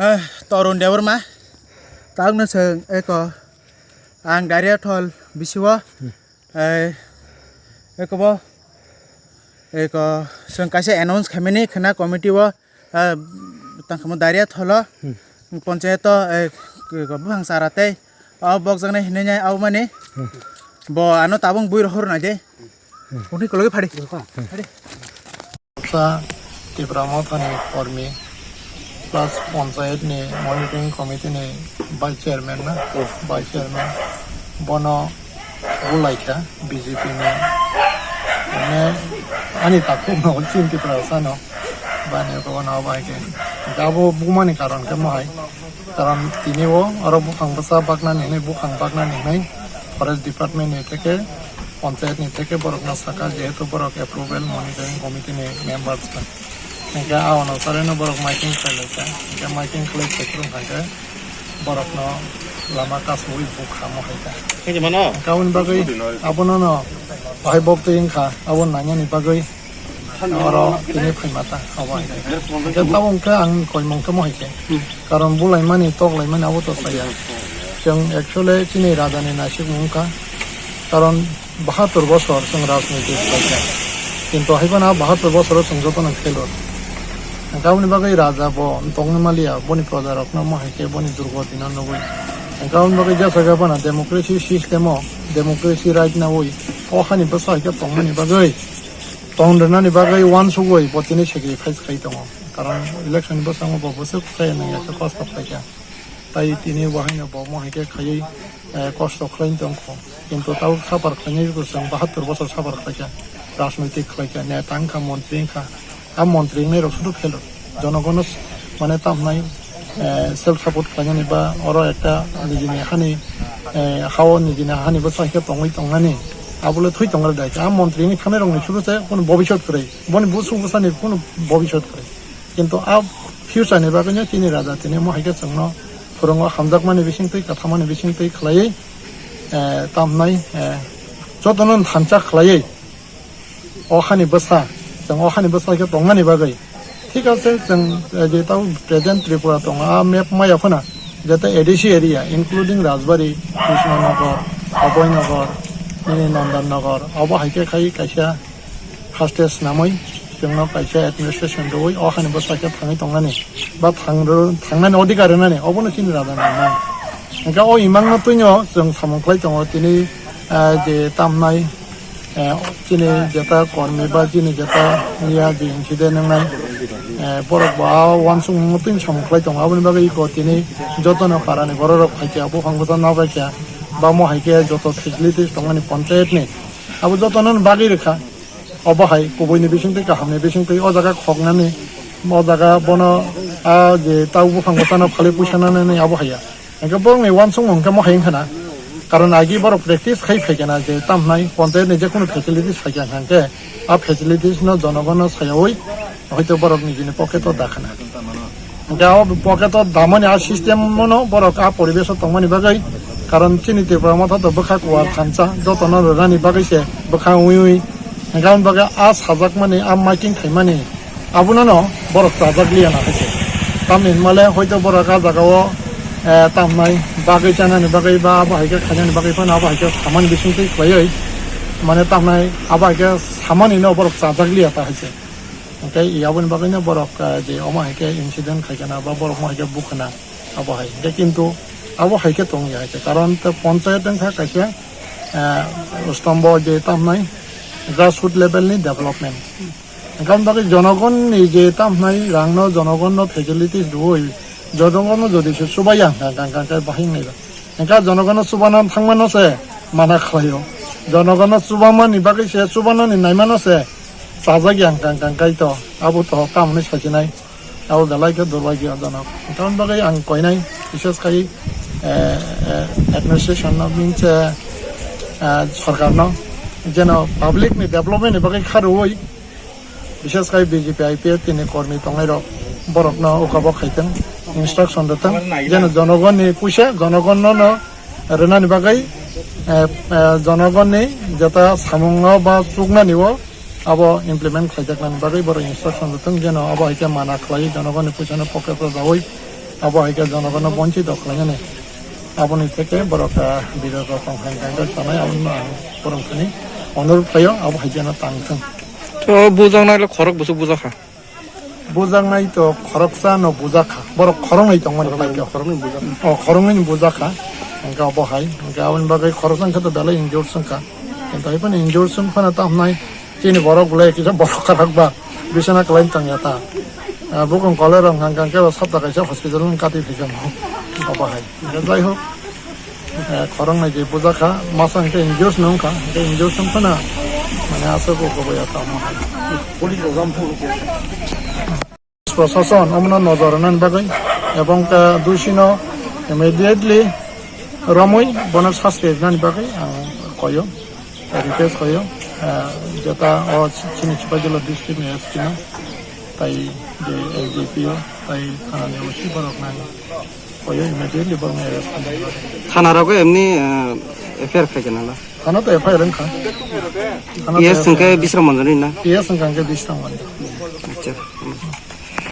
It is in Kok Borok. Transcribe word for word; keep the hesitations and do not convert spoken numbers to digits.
Eh, Torun Debbarma, tangno chwng eko ang Daria thol bisiwo, eh, eko bo, eko chwng kaisa announce khaimani khwna committee o, eh, tangkhamo Daria tholo, panchayat o, eh, eko buphang chara tei o bokjaknai hinwi nai aboni bo ano tabung bui rohor nai de, kungni koloi phadi. Sa Tipra Mothani kormi plus panchayat ni monitoring committee ni vice chairman na, vice chairman bono bulaikha B J P ni, mane ani takhuk no chin Tipra sano bani ko no bai ke abo bumani karon ke mohai. Karon tini o oro buphang bwsa baknani hinwi, buphang baknani hinwi forest department ni theke, panchayat ni theke borok no saka, jehetu borok approval monitoring committee ni members na. Hingke a ono sareno borok miking khlai lai kha. Hingke miking khlai khe borok no lama kasui bukha mo hai kha. Hingke mano? Hingke aboni bagwi abono no bahai bok twi wngkha, abo nangya ni bagwi. Oro tini phaima ta, abo hai khe. Hingke tabuk khe ang koimung khe mo hai khe. Karon bulaimani, toklaimani abo to saya. Chwng actually chini raja ni naisik wngkha. Karon bahatur bosor chwng rajniti khlaikha. Kintu haiphano bahatur bosoro chwng jotono failure. Hingke aboni bagwi raja bo tongna maliya, boni proja rokno mo hai khe boni durgo dino nugwi. Hingke aboni bagwi jesa khe phano democracy system o, democracy right nawi o hani bwsa hai khe tongmani bagwi. Tong rwnani bagwi uansugwi bo tini sacrifice khai tongo. Karon election bwskango bo bwswk khe nangya khe kosto khlaikha. Tai tini bo haino bo mo hai khe khaiwi, eh, kosto khlai tongkho. Kintu tabuk suffer khlainai rwkhe chwng bahatur bosor suffer khlaikha. Rajnoitik khlaikha, neta wngkha, montri wngkha. A montri wngnai rok sudu phelo. Jonogono s-, mane tamhnai, eh, self support khlainani ba oro ekta nijini hani, eh, hao nijini hani bwsa khe tongwi tongnani. Abole thui tongre dai. A montri wngwi thangnai rokni sudu se kono bobisot kwrwi. Boni busuk bwsani kono bobisot kwrwi. Kintu a future ni bagwino chini raja tini mo hai khe chwngno phwrwngo hamjakmani bisingtwi, kathamani bisingtwi khlaiwi, eh, tamhnai, eh, jotono thansa khlaiwi o hani bwsa, chwng o hani bwsa khe tongmani bagwi. Thik ase, chwng, eh, je tau present Tripura tongo, a map maya phano jeta A D C area, including Rajbari, Krishnanagar, Abhoynagar, nini Nandannagar, obo hai khe khai kaisa haste swnamwi chwngno kaisa administration rwui o hani bwsa khe thangwi tongnani ba thang-, thangnani odhikar rwnani obono chini raja nangma. Hingkhe o imangno twino chwng samung khlai tongo tini, ah, je tamnai, eh, chini jeta kormi ba chini jeta niya je hinkhe de nwngnai, eh, borok bo a uansukmungno twino samung khlai tongo. Aboni bagwi iko tini jotono parani bororok phaikha, buphang bwsa nabaikha, ba mo hai khe joto facilities tongmani panchayatni abo jotono bagwi rwkha. Obo hai kubuini bisingtwi kahamni bisingtwi o jaga khoknani, o jaga bono a je tau buphang bwsano phalwi puisa nanani abo haiya. Hingke borokni uansukmung hingke mo hai wngkha na. Karon agi borok practice khai phaikha na je tamhnai panchayatni jekunu facilities phaikha hingke a facilities no jonogono sayaui hoito borok nijini pocket o dakhana. Hingke o pocket o damani a system no borok a poribesh o tongmani bagwi, karon chini Tripura motha to bwkha kuwar thansa jotono rwnani bagwi se bwkha ui ui, hingke aboni bagwi a sajakmani, a miking khaimani abono no borok chajak liya na khe se. Tamni hinmale hoito borok a jaga o, eh, tamnai bagwi chanani bagwi ba abo hai khe khainani bagwi phano abo hai khe samani bisingtwi khlaiwi mane tamnai abo hai khe samani no borok chajak liya ta hai se. Hingke i aboni bagwino borok, eh, je omo hai khe incident khaikha na ba borok mo hai khe bukhana abo hai. Hingke kintu abo hai khe tongya hai khe. Karon te panchayat wngkha kaisa, eh, stombo je tamnai grassroot level ni development. Hingke aboni bagwi jonogon ni je tamnai rang no jonogon no facilities rwui jonogon no jodi se chubaiya hingka hingka hingka bahai wngnai ba. Hingke jonogon no chubana thangmano se mana khlaio. Jonogon no chubamani bagwi se chubanani naimano se chajak yang kang kang kai to, abo to tamni sajinai, abo belai khe durbhagyojonok. Tamoni bagwi ang koinai, bises khai, eh, eh, administration no, means, eh, eh, sorkar no, jeno public ni development ni bagwi kha rwui, bises khai B J P I P F T ni kormi tongnai rok, borok no uka bok khai tong, instruction rwtong, jeno jonogon ni puisa, jonogon no no rwnani bagwi, eh, eh, jonogon ni jeta samung o ba chuknani o, abo implement khlaijaknani bagwi borok instruction rwtong, jeno abo hai khe mana khlaiwi jonogoni puisano pocket o jaui Abo hai khe jonogono bonchito khlainani. Aboni theke borok, ah, birat rok tong kha, hwnkhe sanai abono ang borok thani onurodh khlaio, abo hai jeno tang thung. To bujaknai le khorok bwswk bujakha? Bujaknai to khoroksa no bujakha. Borok khoroknwi tongmani khoroknwi, paikha. Khoroknwi bujakha. O, khoroknwi ni bujakha. Hwnkhe abo hai. Hwnkhe aboni bagwi khoroksa hwnkhe to belai injured swngkha. Kintu hai phano injured swng phano tamnai. Chini borok belai kisa borok kwrak ba. Bisana kwlai tongya ta. Ah, bukung kolai rok hwnkha hwnkhe bo sapta kaisa hospital ni kati phaikha mo. Abo hai. Hwnkhe jai hok. Eh, khoroknwi je bujakha, masa hwnkhe injured no wngkha, hwnkhe injured wngkha na, mane aswk o kubui ya tamo hai. Police rok jam phuru khe. Prosason omono nojor rwnani bagwi ebong khe dusino immediately romwi bono sasti rwnani bagwi ang koyo, request koyo, eh, jeta o chini Sipaijala district ni S P no, tai je S D P O, tai thanani O C borok nai. Koyo immediately borokno arrest khainai. Thana rogo emni, eh, F I R khai kana la? Thana to F I R wngkha. Thana to P S F I R wngkha. Bisram Manjari na? P S wngkha hwnkhe Bisram Manjari. Acha.